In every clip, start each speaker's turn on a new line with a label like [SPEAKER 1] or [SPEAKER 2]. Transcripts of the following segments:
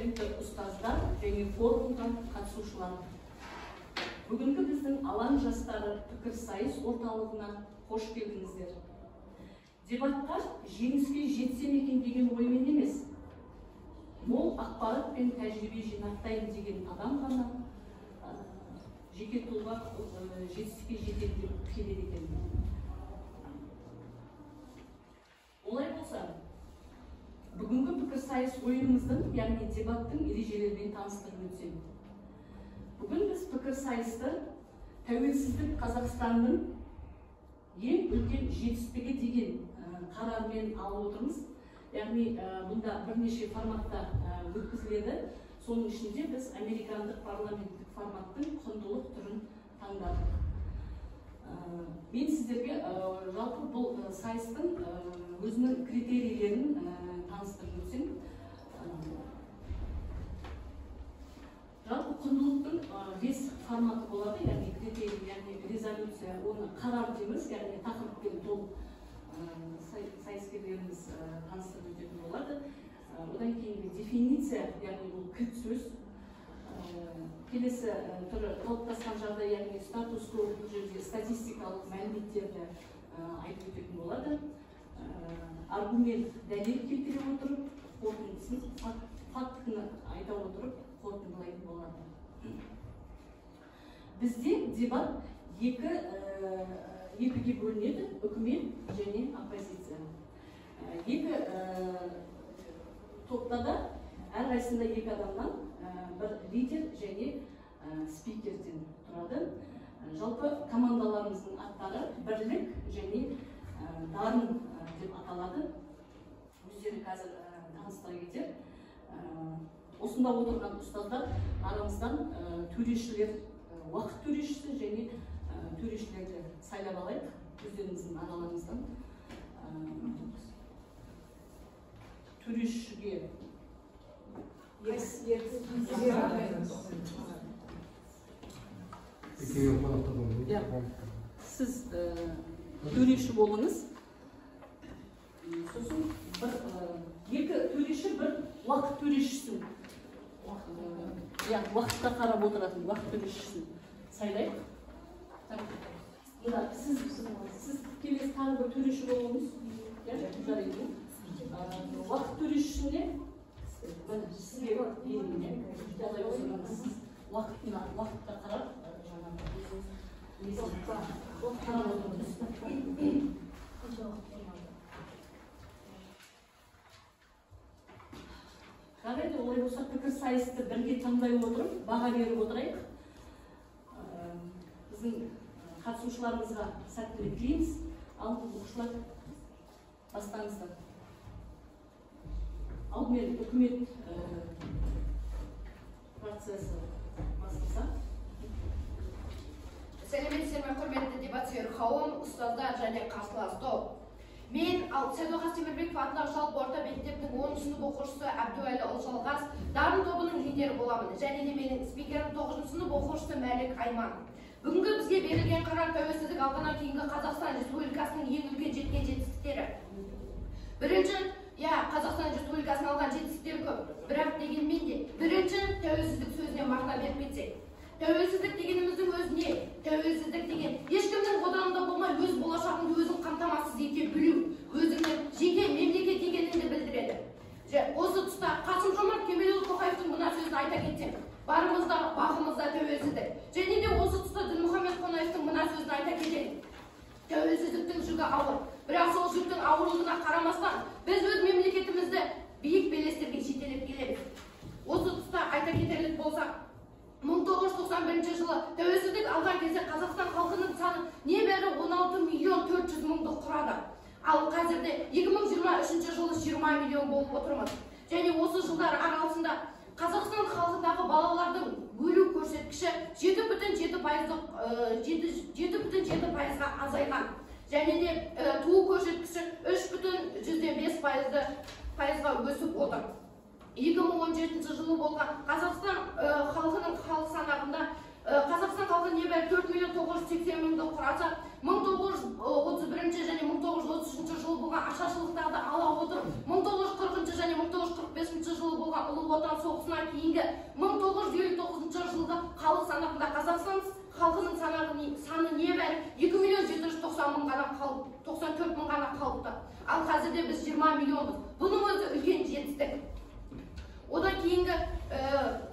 [SPEAKER 1] Құрметті ұстаздар және форумға қатысушылар. Бүгінгі біздің алаң жастары пікірсайыс орталығына қош келдіңіздер. Дебатқа жеңіске жетсем екен деген оймен емес, мол ақпарат пен тәжірибе жинақтайын деген адам ғана жеке тұлға жетістікке жетеді деп келеді екен. Олай болса, бүгінгі пікірсайыс ойынымыздың, яғни дебаттың ережелерімен таныстырып өтсем. Бүгін біз пікірсайысты тәуелсіздік Қазақстанның ең үлкен жетістігі деген қарармен алып отырмыз. Яғни бұнда бірнеше форматта өткізіледі. Соның ішінде біз американдық парламенттік форматтың құндылық түрін таңдадық. Мен сіздерге жалпы бұл сайыстың өзінің критерийлерін таныстырып өтсем. Жалпы құндылықтың 5 форматы болады, яғни критерий, яғни резолюция, оны қарар дейміз, яғни тақырыппен толық сайыскерлеріміз таныстырып өтетін болады. Одан кейінгі дефиниция, яғни бұл кілт сөз. Келесі түрі қалыптасқан жағдай, яғни статус-кво, бұл жерде статистикалық мәліметтерді айтып өтетін болады. Аргумент, дәлел келтіре отырып, қорытындысын, фактіні айта отырып, қорытындылайтын болады. Бізде дебат екіге бөлінеді, үкімет және оппозиция. Екі топта да әрқайсысында екі адамнан, бір лидер және спикерден тұрады. Жалпы командаларымыздың аттары Бірлік және Дарын деп аталады. Өздері қазір таныстыра кетер. Осында отырған ұстаздар арамыздан төрешілер, уақыт төрешісі және төрешілерді сайлап алайық өздеріңіздің араларыңыздан. Төрешіге сіз төреші болыңыз. Сосын екі төреші, бір уақыт төрешісін, уақытқа қарап отыратын уақыт төрешісін сайлайық. Сіз келесі тағы бір төреші болыңыз. Жарайды. Уақыт төрешісіне сізге берейін. Сіз уақытқа қарап қарап отырыңыз. Жарайды, олай болса пікірсайысты бірге таңдай отырып, баға беріп отырайық. Біздің қатысушыларымызға сәттілік тілейміз. Ал оқушылар, бастаңыздар. Алдымен үкімет процесі бастаса.
[SPEAKER 2] Сәлеметсіздер ме, құрметті дебатсүйер қауым, ұстаздар және қарсылас топ. Мен Сәдуақас Темірбеков атындағы жалпы орта мектептің 10 сынып оқушысы Әбдуәлі Ұлжалғас, Дарын тобының лидері боламын. Және де менің спикерім 9 сынып оқушысы Мәлік Айман. Бүгінгі бізге берілген қарар тәуелсіздік алғаннан кейінгі Қазақстан Республикасының ең үлкен жеткен жетістіктері. Бірінші, Қазақстан Республикасының алған жетістіктері көп, бірақ дегенмен де бірінші тәуелсіздік сөзіне мағына беріп кетсек. Тәуелсіздік дегеніміздің өзі не? Тәуелсіздік деген ешкімнің оданында болмай өз болашағыңды өзің қамтамасыз ете білу, өзіңнің жеке мемлекет екеніңді білдіреді. Осы тұста Қасым-Жомарт Кемелұлы Тоқаевтың мына сөзін айта кетсем, барымызда, бағымызда тәуелсіздік. Және де осы тұста Дінмұхамед Қонаевтың мына сөзін айта кетейін. Тәуелсіздіктің жүгі ауыр, бірақ сол жүктің ауырлығына қарамастан біз өз мемлекетімізді биік белестерге жетелеп келеміз. Осы тұста айта кетерлік болсақ, 1991 жылы тәуелсіздік алған кезде Қазақстан халқының саны небәрі 16 миллион 400 мыңды құрады. Ал қазірде 2023 жылы 20 миллион болып отырмыз. Және осы жылдар аралығында Қазақстан халқындағы балалардың өлу көрсеткіші 7,7%-ға азайған. Және де туу көрсеткіші 3,5%-ға өсіп отыр. 2017 жылы болған Қазақстан халқының халық санағында Қазақстан халқы небәрі 4 миллион 980 мыңды құраса, 1931 және 1933 жылы болған ашаршылықтарды ала отырып, 1940 және 1945 жылы болған Ұлы Отан соғысынан кейінгі 1959 жылғы халық санағында Қазақстан халқының саны небәрі 2 миллион 790 мың ғана қалып, 94 мың ғана қалыпты. Ал қазірде біз 20 миллионбыз. Бұның өзі үлкен жетістік. Одан кейінгі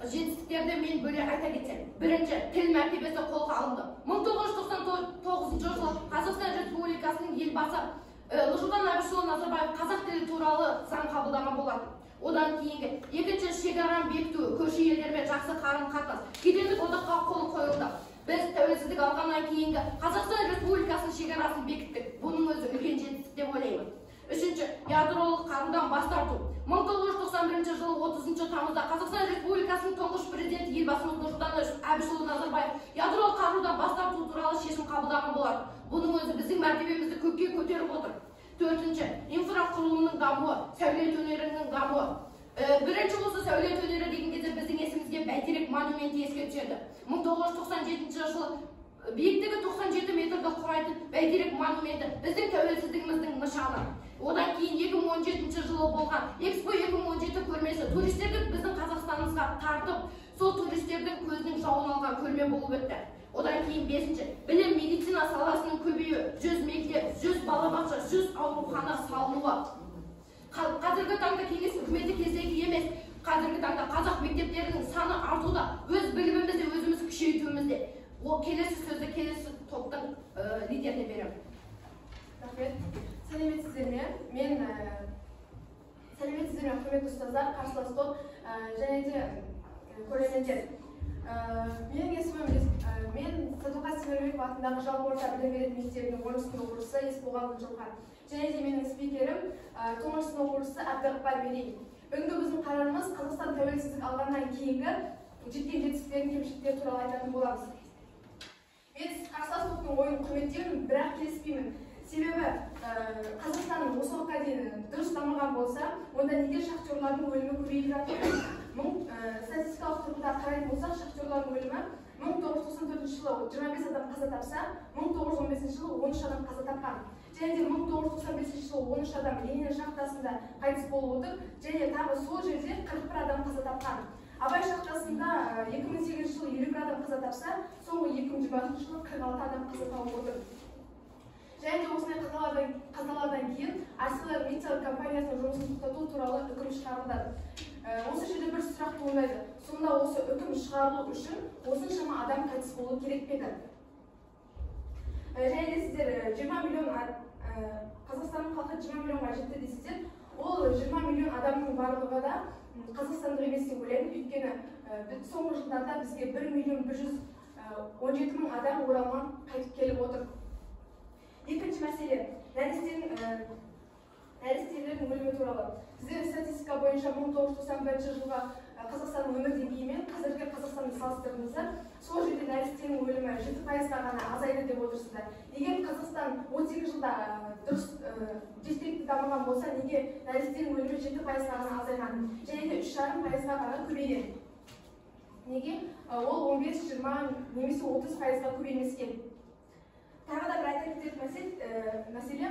[SPEAKER 2] жетістіктерді мен бөле айта кетсем. Бірінші, тіл мәртебесі қолға алынды. 1999 жылы Қазақстан Республикасының елбасы Нұрсұлтан Әбішұлы Назарбаев қазақ тілі туралы заң қабылдаған болатын. Одан кейінгі екінші, шекараны бекіту, көрші елдермен жақсы қарым-қатынас, кедендік одаққа қол қойылды. Біз тәуелсіздік алғаннан кейінгі Қазақстан Республикасының шекарасын бекіттік. Бұның өзі үлкен жетістік деп ойлаймын. Үшінші, ядролық қарудан бас тарту. 1991 жылы 30 тамызда Қазақстан Республикасының тұңғыш президенті елбасымыз Нұрсұлтан Әбішұлы Назарбаев ядролық қарудан бас тарту туралы шешім қабылдаған болатын. Бұның өзі біздің мәртебемізді көкке көтеріп отыр. Төртінші, инфрақұрылымның дамуы, сәулет өнерінің дамуы. Бірінші осы сәулет өнері деген кезде біздің есімізге Бәйтерек монументі еске түседі. 1997 жылы биіктігі 97 метрді құрайтын Бәйтерек монументі біздің тәуелсіздігіміздің нышаны. Одан кейін 2017 жылы болған Экспо 2017 көрмесі туристерді біздің Қазақстанымызға тартып, сол туристердің көзінің жауын алған көрме болып өтті. Одан кейін бесінші, білім медицина саласының көбеюі, 100 мектеп, 100 балабақша, 100 аурухана салынуы. Қазіргі таңда кеңес үкіметі кездегі емес, қазіргі таңда қазақ мектептерінің саны артуда, өз білімімізді өзіміз күшейтуімізде. Ол келесі сөзді келесі топтың лидеріне беремін.
[SPEAKER 3] Рахмет. Сәлеметсіздер ме? Мен сәлеметсіздер ме, құрметті ұстаздар, қарсылас топ және де көрермендер. Менің есімім, мен Садуқас Темірбеков атындағы жалпы орта білім беретін мектебінің 10 сынып оқушысы Есболған Гүлжауһар. Және де менің спикерім 9 сынып оқушысы Әбдіғаппар Мерей. Бүгінгі біздің қарарымыз Қазақстан тәуелсіздік алғаннан кейінгі жеткен жетістіктерін, кемшіліктер туралы айтатын боламыз. Мен қарсылас топтың ойын құрметтеймін, бірақ келіспеймін. Себебі Қазақстан осы уақытқа дейін дұрыс дамыған болса, онда неге шахтерлардың өлімі көбейіп жатыр? Статистикалық тұрғыда қарайтын болсақ, шахтерлардың өлімі 1994 жылы 25 адам қаза тапса, 1915 жылы 13 адам қаза тапқан. Және де 1995 жылы 13 адам Ленин шахтасында қайтыс болып отыр, және тағы сол жерде 41 адам қаза тапқан. Абай шахтасында 2008 жылы 51 адам қаза тапса, соңғы 2020 жылы 46 адам қаза тауып отыр. Және де осындай қазалардан кейін ArcelorMittal компаниясының жұмысын тоқтату туралы үкім шығарылды. Осы жерде бір сұрақ туындайды. Сонда осы үкім шығарылу үшін осыншама адам қайтыс болу керек пе еді? Және де сіздер 20 миллион, Қазақстанның халқы 20 миллионға жетті дейсіздер. Ол 20 миллион адамның барлығы да қазақстандық емес деп ойлаймын. Өйткені соңғы жылдарда бізге 1 миллион 117 мың адам оралман қайтып келіп отыр. Екінші мәселе, нәрестелердің өлімі туралы. Сіздер статистика бойынша 1991 жылғы Қазақстанның өмір деңгейімен қазіргі Қазақстанды салыстырдыңыздар, сол жерде нәрестенің өлімі 7%-ға ғана азайды деп отырсыздар. Егер Қазақстан 12 жылда дұрыс жеткілікті дамыған болса, неге нәрестенің өлімі 7%-ға ғана азайған және де 3,5%-ға ғана көбейген? Неге ол 15, 20 немесе 30%-ға көбеймеске? Тағы да бір айта кететін мәселе,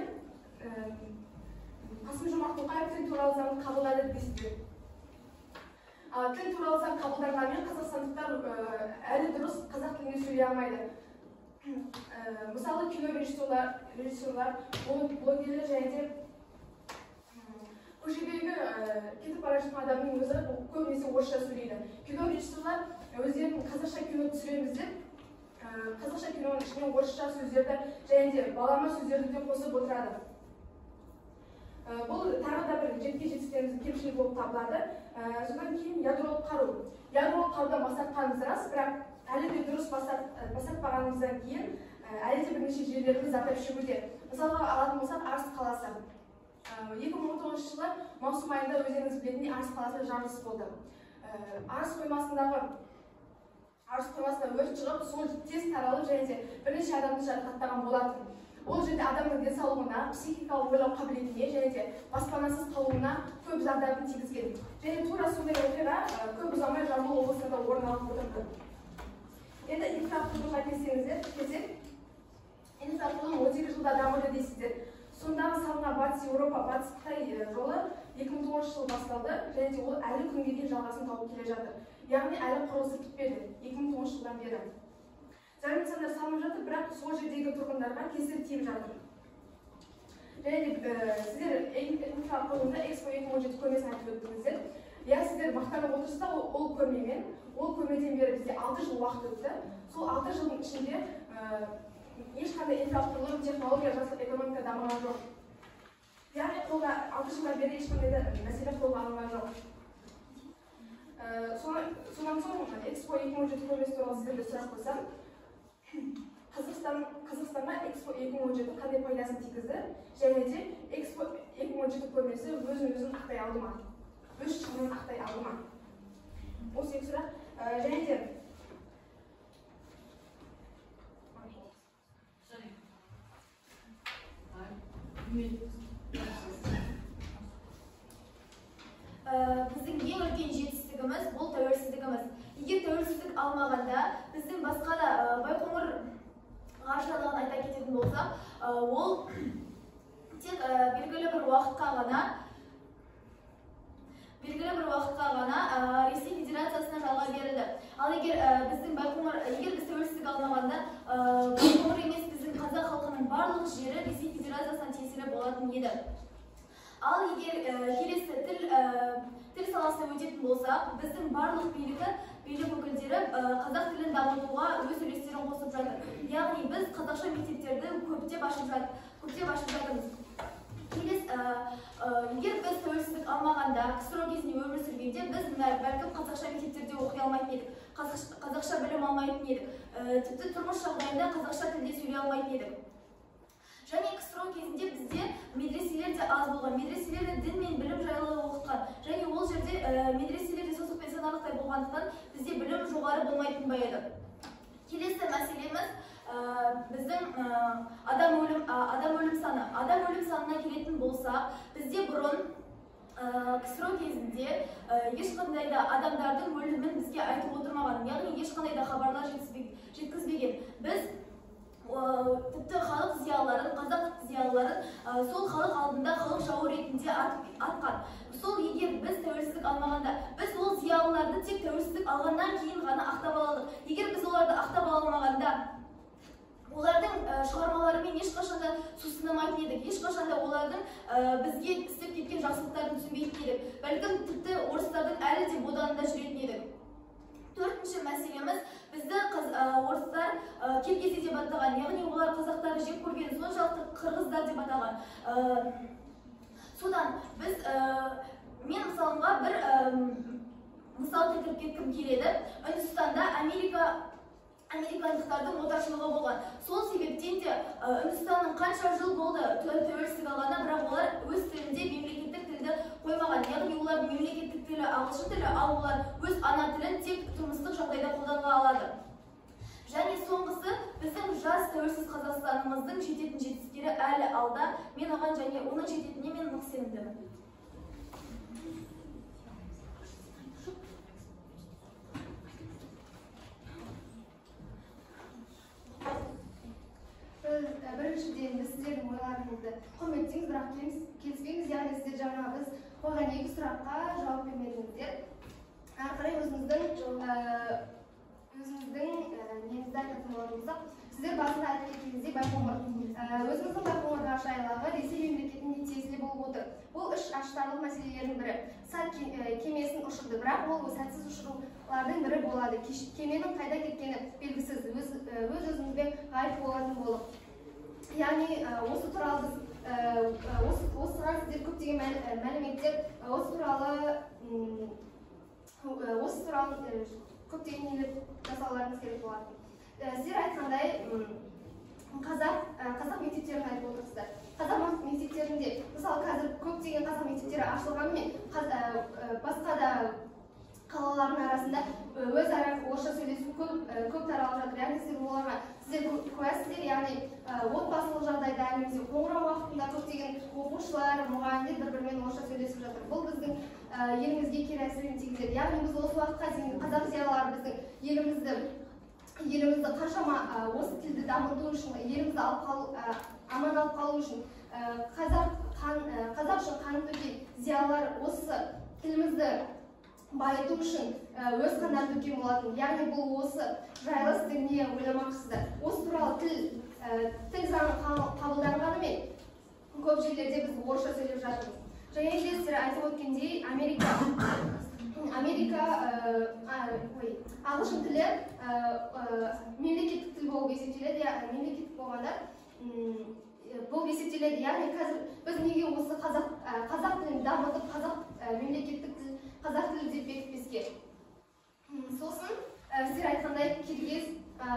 [SPEAKER 3] Қасым-Жомарт Тоқаев тіл туралы заңды қабылдады дейсіздер. Тіл туралы заң қабылданғанымен қазақстандықтар әлі дұрыс қазақ тілінде сөйлей алмайды. Мысалы, кино режиссерлар, блогерлер және де көшедегі кетіп бара жатқан адамның өзі көбінесе орысша сөйлейді. Кино режиссерлар өздерінің қазақша кино түсіреміз деп қазақша киноның ішіне орысша сөздерді және де балама сөздерді де қосып отырады. Бұл тағы да бір жеткен жетістіктеріміздің кемшілігі болып табылады. Содан кейін ядролық қару. Ядролық қарудан бас тартқанымыз рас, бірақ әлі де дұрыс бас тартпағанымыздан кейін әлі де бірнеше жерлеріміз зардап шегуде. Мысалға алатын болсақ, Арыс қаласы. 2019 жылы маусым айында өздеріңіз білетіндей Арыс қаласында жарылыс болды. Арыс қоймасында өрт шығып, сол тез таралып және де бірнеше адамды жарақаттаған болатын. Ол жерде адамның денсаулығына, психикалық ойлау қабілетіне және де баспанасыз қалуына көп зардабын тигізген. Және тура сондай оқиға көп ұзамай Жамбыл облысында орын алып отырды. Енді инфрақұрылымға келсек, инфрақұрылым 12 жылда дамыды дейсіздер. Сондағы салынған Батыс Еуропа, Батыс Қытай жолы 2009 жылы басталды және де ол әлі күнге дейін жалғасын тауып келе жатыр. Яғни әлі құрылысы бітпеді 2009 жылдан бері. Зәулім нысандар салынып жатыр, бірақ сол жердегі тұрғындарға кесір тиіп жатыр. Және де сіздер инфрақұрылымда Экспо 2017 көрмесін айтып өттіңіздер. Иә, сіздер мақтанып отырсыздар ол көрмемен. Ол көрмеден бері бізде 6 жыл уақыт өтті. Сол 6 жылдың ішінде ешқандай инфрақұрылым, технология, жасыл экономика дамыған жоқ. Яғни қолға 6 жылдан бері ешқандай да мәселе қолға алынған жоқ. Сонан соң Экспо 2017 көрмесі туралы сіздерге сұрақ қойсам, Қазақстанға Экспо 2017 қандай пайдасын тигізді және де Экспо 2017 көрмесі өзін ақтай алды ма? Өз шығынын ақтай алды ма? Осы екі сұрақ. Және де
[SPEAKER 4] Біздің ең үлкен жетістігіміз бұл тәуелсіздігіміз. Егер тәуелсіздік алмағанда, біздің басқа да Байқоңыр ғарыш айлағын айта кететін болсақ, ол тек белгілі бір уақытқа ғана Ресей Федерациясына жалға берілді. Ал егер біздің Байқоңыр, егер біз тәуелсіздік алмағанда, Байқоңыр емес, біздің қазақ халқының барлық жері Ресей Федерациясына тиесілі болатын еді. Ал егер келесі тіл саласына өтетін болсақ, біздің барлық билік өкілдері қазақ тілін дамытуға өз үлестерін қосып жатыр. Яғни біз қазақша мектептерді көптеп ашып жатырмыз. Егер біз тәуелсіздік алмағанда, КСРО кезінде өмір сүргенде, біз бәлкім қазақша мектептерде оқи алмайтын едік, қазақша білім алмайтын едік, тіпті тұрмыс жағдайында қазақша тілде сөйлей алмайтын едік. Және КСРО кезінде бізде медреселер де аз болған, медреселерде дін мен білім жайлы оқытқан. Және ол жерде медреселерде сосықпен санарлықтай болғандықтан бізде білім жоғары болмайтын ба еді. Келесі мәселеміз біздің адам өлім саны. Адам өлім санына келетін болсақ, бізде бұрын КСРО кезінде ешқандай да адамдардың өлімін бізге айтып отырмаған, яғни ешқандай да хабарлар жеткізбеген. Біз тіпті халық зиялыларын, қазақ зиялыларын сол халық алдында халық жауы ретінде атқан. Сол егер біз тәуелсіздік алмағанда, біз ол зиялыларды тек тәуелсіздік алғаннан кейін ғана ақтап аладық. Егер біз оларды ақтап алмағанда, олардың шығармаларымен ешқашан да сусындамайтын едік, ешқашан да олардың бізге істеп кеткен жақсылықтарын түсінбейтін едік. Бәлкім тіпті орыстардың әлі де боданында жүретін едік. Төртінші мәселеміз, бізді орыстар келгезе деп атаған, яғни олар қазақтарды жек көрген, соншалықты қырғыздар деп атаған. Содан біз, мен мысалға бір мысал келтіріп кеткім келеді. Үндістанда американдықтардың отаршылығы болған. Сол себептен де Үндістанның қанша жыл болды тәуелсіздік алғанына, бірақ олар өз тілінде мемлекеттік тілді қоймаған. Яғни олардың мемлекеттік тілі ағылшын тілі, ал олар өз ана тілін тек тұрмыстық жағдайда қолдана алады. Және соңғысы, біздің жас тәуелсіз Қазақстанымыздың жететін жетістіктері әлі алда. Мен оған және оның жететініне мен нық сенімдімін.
[SPEAKER 5] Біріншіден, біз сіздердің ойларыңызды құрметтейміз, бірақ келіспейміз. Яғни сіздер жаңа біз қойған екі сұраққа жауап бермедіңіздер. Әрі қарай өзіміздің немізді айтатын болатын болсақ, сіздер басында айтып кеткеніңіздей, Байқоңыр, өзіміздің Байқоңыр ғарыш айлағы Ресей мемлекетіне тиесілі болып отыр. Бұл іш аштарлық мәселелердің бірі. Сат кемесін ұшырды, бірақ ол сәтсіз ұшырулардың бірі болады. Кеменің қайда кеткені белгісіз, өз өзімізбен ғайып болатын болдық. Яғни осы туралы біз осыған сіздер көптеген мәліметтер осы туралы көптеген нелер жасауларыңыз керек болатын. Сіздер айтқандай, қазақ мектептерін айтып отырсыздар. Қазақ мектептерінде, мысалы, қазір көптеген қазақ мектептері ашылғанымен, басқа да қалалардың арасында өзара орысша сөйлесу көп таралып жатыр. Яғни сіздер оларға сіздер куәсіздер, яғни отбасылық жағдайда немесе қоңырау уақытында көптеген оқушылар, мұғалімдер бір-бірімен орысша сөйлесіп жатыр. Бұл біздің елімізге кері әсерін тигізеді. Яғни біз осы уақытқа дейін қазақ зиялылары біздің елімізді қаншама осы тілді дамыту үшін, елімізді алып қалу, аман алып қалу үшін қазақ үшін қан төккен Зиялылар осы тілімізді байыту үшін өз қандарын төккен болатын. Яғни бұл осы жайлы сіздер не ойламақшысыздар? Осы туралы тіл заңы қабылданғанымен көп жерлерде біз орысша сөйлеп жатырмыз. Және де сіздер айтып өткендей, Америка ағылшын тілі мемлекеттік тіл болып есептеледі, мемлекеттік болғанда болып есептеледі. Яғни қазір біз неге осы қазақ тілін дамытып, қазақ мемлекеттік тіл, қазақ тілі деп бекітпеске? Сосын сіздер айтқандай, киргиз,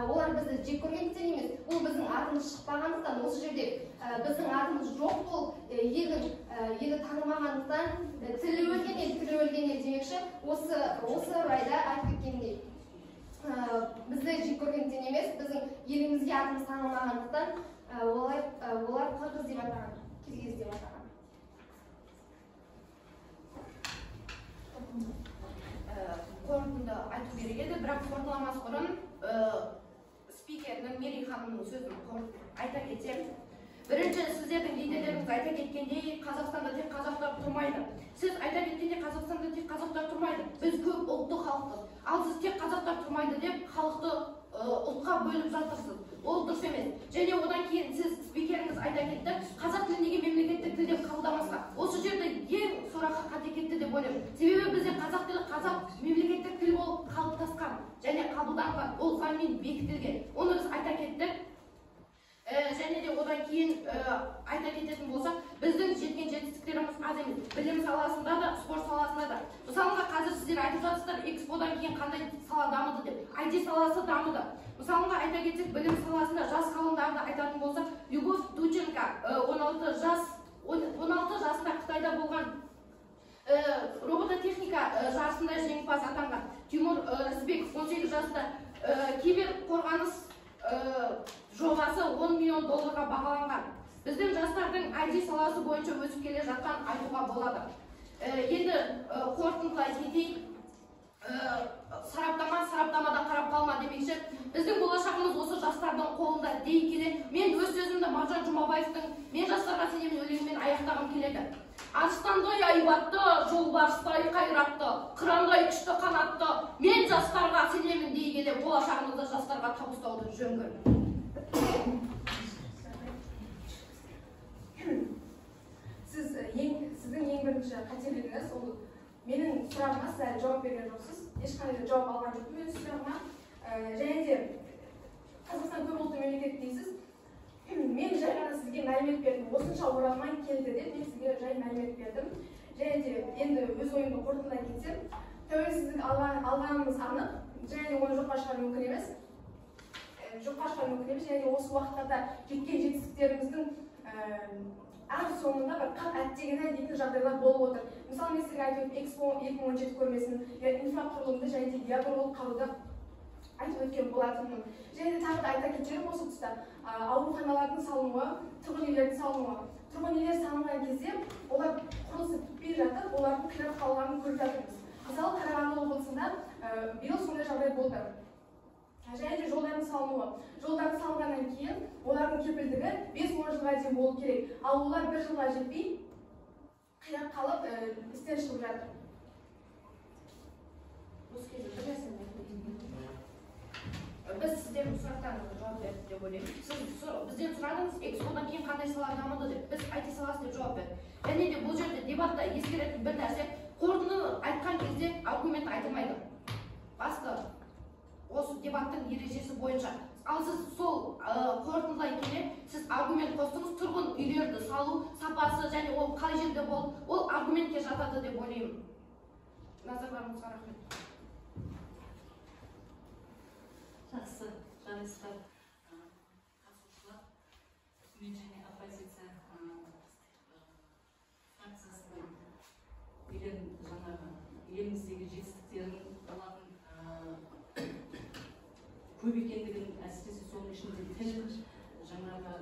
[SPEAKER 5] олар бізді жек көргендіктен емес, ол біздің атымыз шықпағандықтан, осы жерде біздің атымыз жоқ болып, елді танымағандықтан, тілі өлген ел, тілі өлген ел демекші, осы орайда айтып кеткендей, бізді жек көргендіктен емес, біздің елімізге атымыз танылмағандықтан, олар қырғыз деп атаған, киргиз деп атаған.
[SPEAKER 2] Қорытынды айту керек еді, бірақ қорытындыламас бұрын спикердің Мерей ханымның сөзін айта кетсем. Бірінші, сіздердің лидерлеріңіз айта кеткендей, Қазақстанда тек қазақтар тұрмайды. Сіз айта кеткендей, Қазақстанда тек қазақтар тұрмайды. Біз көп ұлтты халықпыз. Ал сіз тек қазақтар тұрмайды деп халықты ұлтқа бөліп жатырсыз. Ол дұрыс емес. Және одан кейін сіз спикеріңіз айта кетті, қазақ тілін неге мемлекеттік тіл деп қабылдамасқа? Осы жерде ең сорақы қате кетті деп ойлаймын. Себебі бізде қазақ тілі қазақ мемлекеттік тіл болып қалыптасқан және қабылданған, ол заңмен бекітілген. Оны біз айта кеттік. Және де одан кейін айта кететін болсақ, біздің жеткен жетістіктеріміз аз емес. Білім саласында да, спорт саласында да. Мысалға, қазір сіздер айтып жатсыздар, эксподан кейін қандай сала дамыды деп. IT саласы дамыды. Мысалға айта кетсек, білім саласында жас ғалымдарды айтатын болсақ, Любовь Дученко 16 жасында Қытайда болған робототехника жарысында жеңімпаз атанған. Тимур Рысбеков 18 жасында киберқорғаныс жобасы 10 миллион долларға бағаланған. Біздің жастардың IT саласы бойынша өсіп келе жатқан айтуға болады. Енді қорытындылай кетейін. Сараптамада қарап қалма демекші, біздің болашағымыз осы жастардың қолында дей келе, мен өз сөзімді Мағжан Жұмабаевтың «Мен жастарға сенемін» өлеңімен аяқтағым келеді. Арыстандай айбатты, жолбарыстай қайратты, қырандай күшті қанатты, мен жастарға сенемін дей келе, болашағымызды жастарға табыстауды жөн көрдім.
[SPEAKER 3] Сіздің ең бірінші қателігіңіз ол менің сұрағыма сіз әлі жауап берген жоқсыз, ешқандай да жауап алған жоқпын менің сұрағыма. Және де Қазақстан көп ұлтты мемлекет дейсіз, мен жай ғана сізге мәлімет бердім, осынша оралман келді деп мен сізге жай мәлімет бердім. Және де енді өз ойымды қорытындылай кетсем, тәуелсіздік алғанымыз анық, және де оны жоққа шығару мүмкін емес. Және де осы уақытта жеткен жетістіктеріміздің әр соңында бір қап әттеген-ай дейтін жағдайлар болып отыр. Мысалы, мен сізге айтып өттім, Экспо 2017 көрмесін, инфрақұрылымды және де ядролық қаруды айтып өткен болатынмын. Және де тағы да айта кетерім осы тұста, ауруханалардың салынуы, тұрғын үйлердің салынуы. Тұрғын үйлер салынған кезде олар құрылысы бітпей жатып, олардың қирап қалғанын көріп жатырмыз. Мысалы, Қарағанды облысында биыл сондай жағдай болды. Және де жолдардың салынуы. Жолдардың салынғаннан кейін олардың кепілдігі 5-10 жылға дейін болу керек. Ал олар бір жылға жетпей қирап қалып, істен шығып жатыр.
[SPEAKER 2] Осы кезде бір нәрсені айтып кетейін. Біз сіздердің сұрақтарыңызға жауап бердік деп ойлаймын. Сіз бізден сұрадыңыз, эксподан кейін қандай сала дамыды деп. Біз IT саласы деп жауап бердік. Және де бұл жерде дебатта ескеретін бір нәрсе, қорытындыны айтқан кезде аргумент айтылмайды. Басты осы дебаттың ережесі бойынша. Ал сіз сол қорытындылай келе, сіз аргумент қостыңыз, тұрғын үйлерді салу сапасы және ол қай жерде болды, ол аргументке жатады деп ойлаймын. Назарларыңызға рахмет.
[SPEAKER 1] Жақсы, жарайсыздар. Қатысушылар, үкімет және оппозиция фракциясының жаңағы еліміздегі жетістіктерін, олардың көп екендігін, әсіресе соның ішінде тіл, жаңағы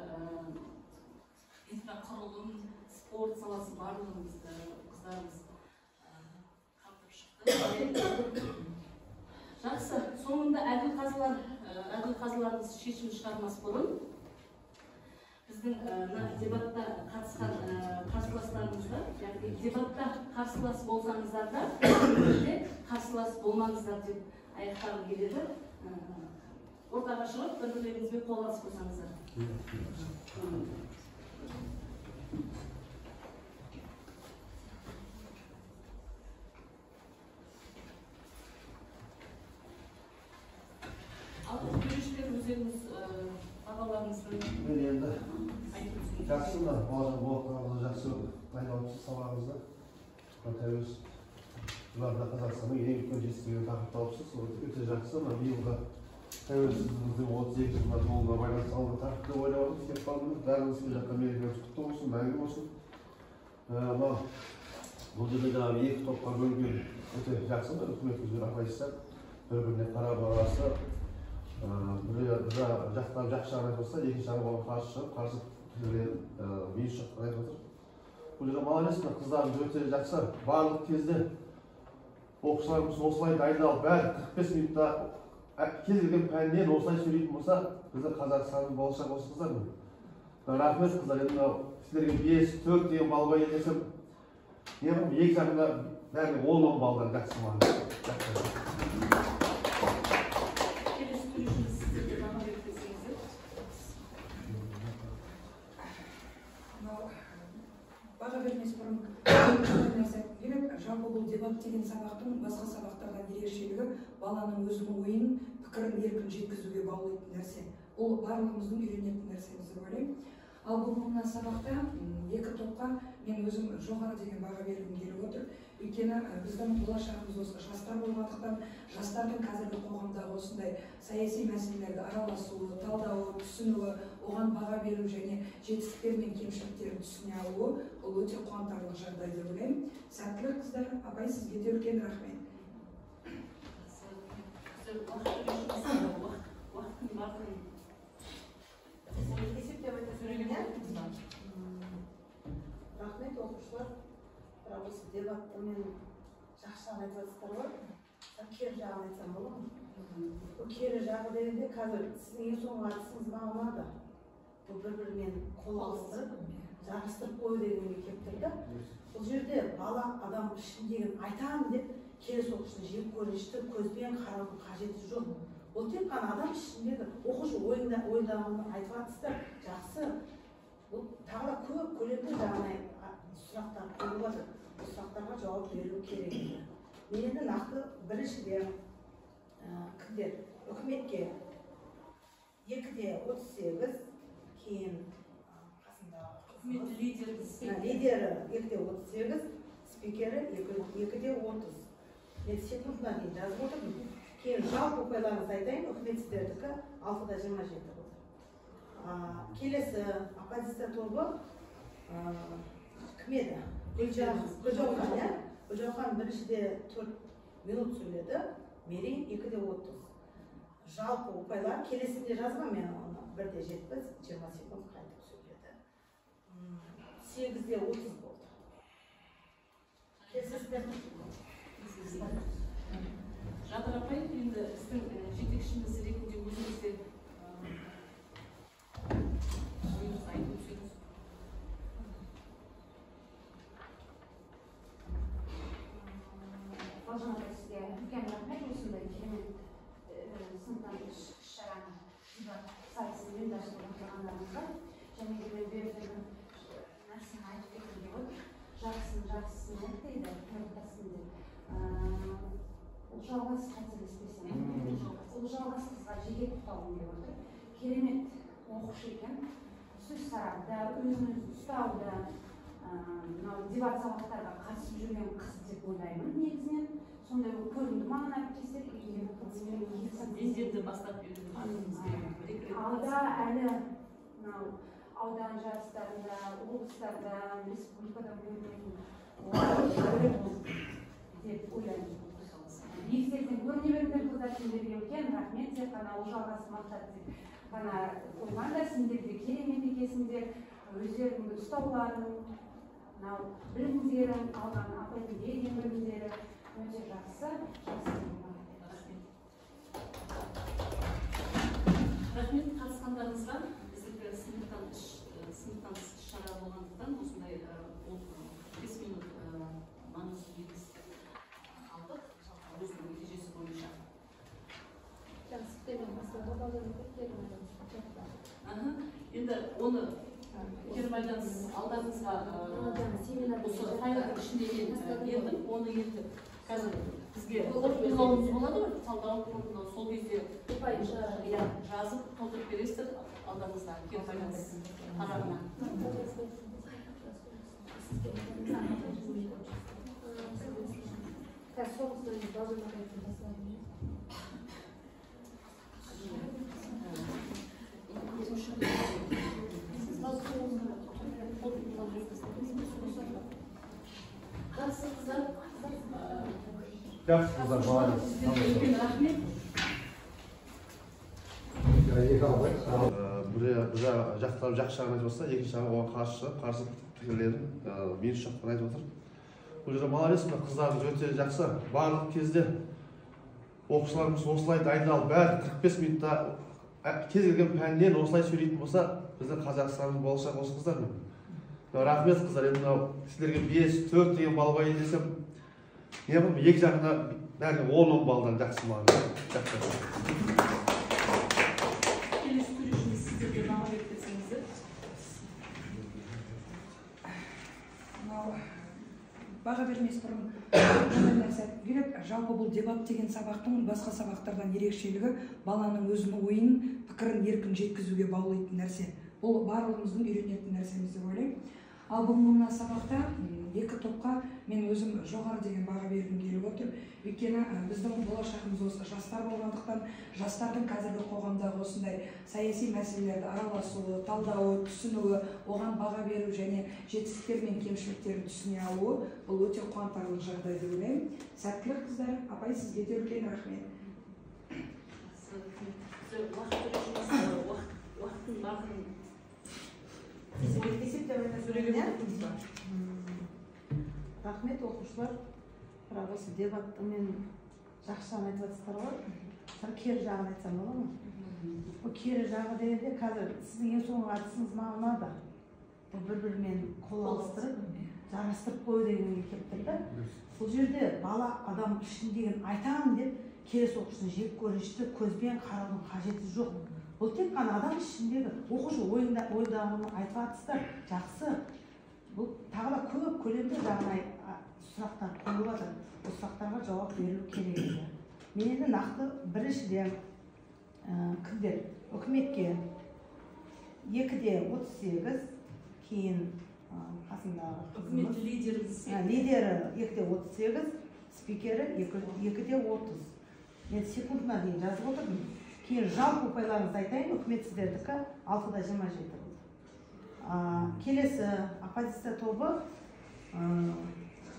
[SPEAKER 1] инфрақұрылым, спорт саласы барлығын қыздарымыз қамтып шықты. Жақсы, соңында әділ қазыларымыз шешім шығармас бұрын біздің мына дебатта қатысқан қарсыластарымызға, Яғни дебатта қарсылас болсаңыздар да, өмірде қарсылас болмаңыздар деп аяқтағым келеді. Ортаға шығып, бір-бірлеріңізбен қол алысып қойсаңыздар. Ал төрешілер өздеріңіз бағаларыңызды.
[SPEAKER 6] Мен енді жақсы мына балалар болатыныңызды жақсы дайындалыпсыз сабағыңызда. Тәуелсіз жылдарда Қазақстанның ең үлкен жетістігін тақырып тауыпсыз. Ол өте жақсы. Мына биылғы тәуелсіздігіміздің 32 жылына толуына байланысты алған тақырып деп ойлап отырмыз. Келіп қалдыңыз. Бәріңіз келе жатқан мерекеңіз құтты болсын, мәңгі болсын. Мынау бұл жерде жаңағы екі топқа бөлінген өте жақсы. Үкімет өздері оппозиция бір-біріне қарама-қарсы, бір жақтан жақсы жағын айтып отырса, екінші жағын оған қарсы шығып, қарсы пікірлерін минус жақтан айтып отыр. Бұл жерде молодец, мына қыздарымыз өте жақсы. Барлық кезде оқушыларымыз осылай дайындалып, бәрі 45 минутта кез келген пәннен осылай сөйлейтін болса, біздің Қазақстанның болашағы осы қыздар. Рахмет қыздар, енді мынау сіздерге 5, 4 деген балл қояйын десем, не қылып, екі жағында бәріне 10 баллдан жақсы маған.
[SPEAKER 1] Келесі төрешіміз сіздерге баға беріп кетсеңіздер.
[SPEAKER 7] Баға бермес бұрын нәрсе айтқым келеді. Жалпы бұл дебат деген сабақтың басқа сабақтардан ерекшелігі баланың өзінің ойын, пікірін еркін жеткізуге баулитын нәрсе. Ол барлығымыздың үйренетін нәрсеміз деп ойлаймын. Ал бүгінгі мына сабақта екі топқа мен өзім жоғары деген баға бергім келіп отыр. Өйткені біздің болашағымыз осы жастар болғандықтан, жастардың қазіргі қоғамдағы осындай саяси мәселелерді араласуы, талдауы, түсінуі, оған баға беру және жетістіктер мен кемшіліктерін түсіне алуы бұл өте қуантарлық жағдай деп ойлаймын. Сәттілік қыздар, апай сізге де үлкен рахмет.
[SPEAKER 1] Уақыттың барлығын
[SPEAKER 8] есептеп айта сөйлеймін. Рахмет оқушылар. Бірақ осы дебатты мен жақсы жағын айтып жатсыздар ғой. Кері жағын айтсам болады ма? Бұл кері жағы дегенде қазір сіздің ең соңғы әдісіңіз маған ұнады. Бұл бір-бірімен қол алыстырып, жарыстырып қою дегенге келіп тұр да. Бұл жерде бала адам ішіндегін айтамын деп келесі оқушыны жек көрінішті көзбен қараудың қажеті жоқ. Ол тек қана адам ішіндегі оқушы ойындағыны айтып жатсыздар, жақсы. Бұл тағы да көп көлемді жағына сұрақтар қойылып жатыр. Бұл сұрақтарға жауап беру керек. Мен енді нақты біріншіде кімдер? Үкіметке 2,38, кейін қасындағы
[SPEAKER 1] үкімет лидері
[SPEAKER 8] лидері 2,38, спикері 2,30. Мен секундына дейін жазып отырмын. Кейін жалпы ұпайларыңызды айтайын, үкімет сіздердікі 6,27 болды. Келесі оппозиция тобы кім еді? Гүлжаухан, иә? Гүлжаухан біріншіде 4 минут сөйледі, Мерей 2,30. Жалпы ұпайлар келесінде жазған мен оны 1,70, 20 секунд қайтып сөйледі. 8,30 болды. Келесіздер.
[SPEAKER 1] Жадыр апай, енді сіздің жетекшіміз ретінде өзіңіз де ойыңызды айтып өтсеңіз.
[SPEAKER 9] Балжан апай, сізге үлкен рахмет. Осындай керемет сыныптан тыс іс-шараны дебат сайысын ұйымдастырып отырғандарыңызға. Және де мен бір нәрсені айтып кеткім келіп отыр. Жақсысын жақсысын айт дейді, тоқтасын деп. Ұлжалғас қателеспесем, Ұлжалғас қызға жеке тоқталғым келіп отыр. Керемет оқушы екен, сөз сарапта, өзін өзі ұстауда, мынау дебат сабақтарға қатысып жүрген қыз деп ойлаймын негізінен. Сондай көрінді маған әріптестер.
[SPEAKER 1] Енді бастап
[SPEAKER 9] алда әлі мынау аудан жарыстарында, облыстарда, республикада көрінетін деп ойлаймын. Биіктерден көріне беріңдер қыздар, сендерге үлкен рахмет. Тек қана Ұлжалғасты мақтады деп ғана қоймаңдар, сендер де керемет екенсіңдер. Өздеріңді ұстауларың, мынау білімдерің, алған апайдың берген білімдері өте жақсы.
[SPEAKER 1] Рахмет қатысқандарыңызға. Біздікі сыныптан тыс іс-шара болғандықтан осындай 5 минут ішінде мен бердім, оны енді қазір бізге қорытындылауымыз болады ғой, талдау, қорытындылау, сол кезде жазып толтырып бересіздер алдарыңызда кері байланыс парағына. Жақсы қыздар.
[SPEAKER 6] Жақсы қыздар, молодец.
[SPEAKER 1] Үлкен рахмет.
[SPEAKER 6] Бір жақтан жақсы жағын айтып отырса, екінші жағы оған қарсы шығып, қарсы пікірлерін минус жақтан айтып отыр. Бұл жерде молодец, мына қыздарымыз өте жақсы. Барлық кезде оқушыларымыз осылай дайындалып, бәрі 45 минутта кез келген пәннен осылай сөйлейтін болса, біздің Қазақстанның болашағы осы қыздар. Рахмет қыздар, енді мынау сіздерге 5, 4 деген балл қояйын десем, не қылып, екі жағына бәріне 10-10 баллдан жақсы маған. Жақсы.
[SPEAKER 1] Келесі төрешіміз сіздерге баға беріп кетсеңіздер.
[SPEAKER 7] Мынау баға бермес бұрын мынандай нәрсе айтқым келеді. Жалпы бұл дебат деген сабақтың басқа сабақтардан ерекшелігі баланың өзінің ойын, пікірін еркін жеткізуге баулитын нәрсе. Бұл барлығымыздың үйренетін нәрсеміз деп ойлаймын. Ал бүгінгі мына сабақта екі топқа мен өзім жоғары деген баға бергім келіп отыр. Өйткені біздің болашағымыз осы жастар болғандықтан, жастардың қазіргі қоғамдағы осындай саяси мәселелерді араласуы, талдауы, түсінуі, оған баға беру және жетістіктер мен кемшіліктерін түсіне алуы бұл өте қуантарлық жағдай деп ойлаймын. Сәттілік қыздар, апай сізге де үлкен рахмет.
[SPEAKER 1] Уақыттың бағын
[SPEAKER 8] есептеп айтасыз. Рахмет оқушылар. Бірақ осы дебатты мен жақсы жағын айтып жатсыздар ғой. Сәл кері жағын айтсам болады ма? Бұл кері жағы дегенде қазір сіздің ең соңғы әдісіңіз маған ұнады. Бұл бір-бірімен қол алыстырып, жарастырып қою дегенге келіп тұр да. Бұл жерде бала адам ішіндегін айтамын деп келесі оқушыны жек көрінішті көзбен қараудың қажеті жоқ. Бұл тек қана адам ішіндегі оқушы ойындағыны айтып жатсыздар, жақсы. Бұл тағы да көп көлемді жағын сұрақтар қойылып жатыр. Ол сұрақтарға жауап берілу керек еді. Мен енді нақты біріншіден кімдер? Үкіметке 2,38, кейін қасындағы
[SPEAKER 1] үкімет лидеріміз.
[SPEAKER 8] Лидері 2,38, спикері 2,30. Мен секундына дейін жазып отырдым. Кейін жалпы ұпайларыңызды айтайын, үкімет сіздердікі 6,27 болды. Келесі оппозиция тобы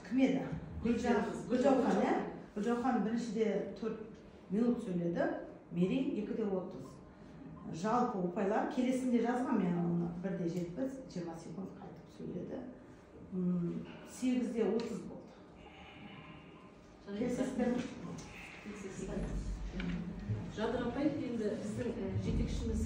[SPEAKER 8] кім еді? Гүлжаухан, иә? Гүлжаухан біріншіде 4 минут сөйледі, Мерей 2,30. Жалпы ұпайлар келесінде жазған мен оны 1,70, 20 секунд қайтып сөйледі. 8,30 болды. Келесіздер.
[SPEAKER 1] Жадыр апай, енді біздің жетекшіміз